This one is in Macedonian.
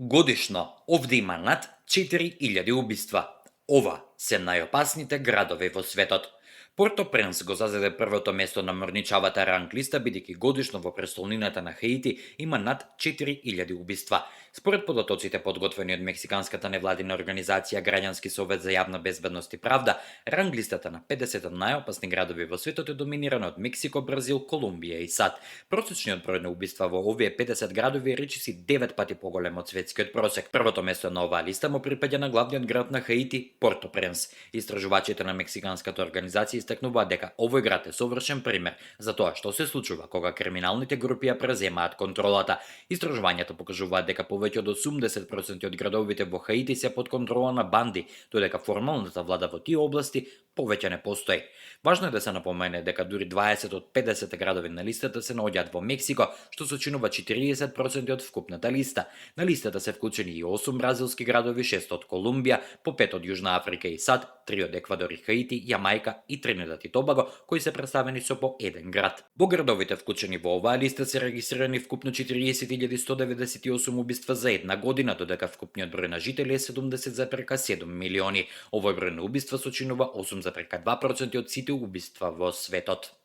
Годишно овде има над 4000 убиства. Ова се најопасните градови во светот. Порто-Пренс го зазеде првото место на мрничавата ранг листа, бидејќи годишно во престолнината на Хаити има над 4000 убиства. Според податоците подготвени од мексиканската невладина организација Граѓански совет за јавна безбедност и правда, ранг листата на 50 најопасни градови во светот е доминирана од Мексико, Бразил, Колумбија и САД. Просечниот број на убиства во овие 50 градови е речиси 9 пати поголем од светскиот просек. Првото место на оваа листа му припаѓа на главниот град на Хаити, Порто-Пренс. Истражувачите на мексиканската организација истакнуваат дека овој град е совршен пример за тоа што се случува кога криминалните групи ја преземаат контролата. Истражувањата покажуваат дека повеќе од 80% од градовите во Хаити се под контрола на банди, додека формалната влада во тие области повеќе не постои. Важно е да се напомене дека дури 20 од 50 градови на листата се наоѓаат во Мексико, што сочинува 40% од вкупната листа. На листата се вклучени и 8 бразилски градови, 6 од Колумбија, по 5 од Јужна Африка и САД, 3 од Еквадор и Хаити, Јамајка и Тринидад и Тобаго, кои се представени со по еден град. Во градовите вклучени во оваа листа се регистрирани вкупно 40.198 убиства за една година, додека вкупниот број на жители е 70,7 милиони. Овој број на убиства сочинува 8,2% од сите убиства во светот.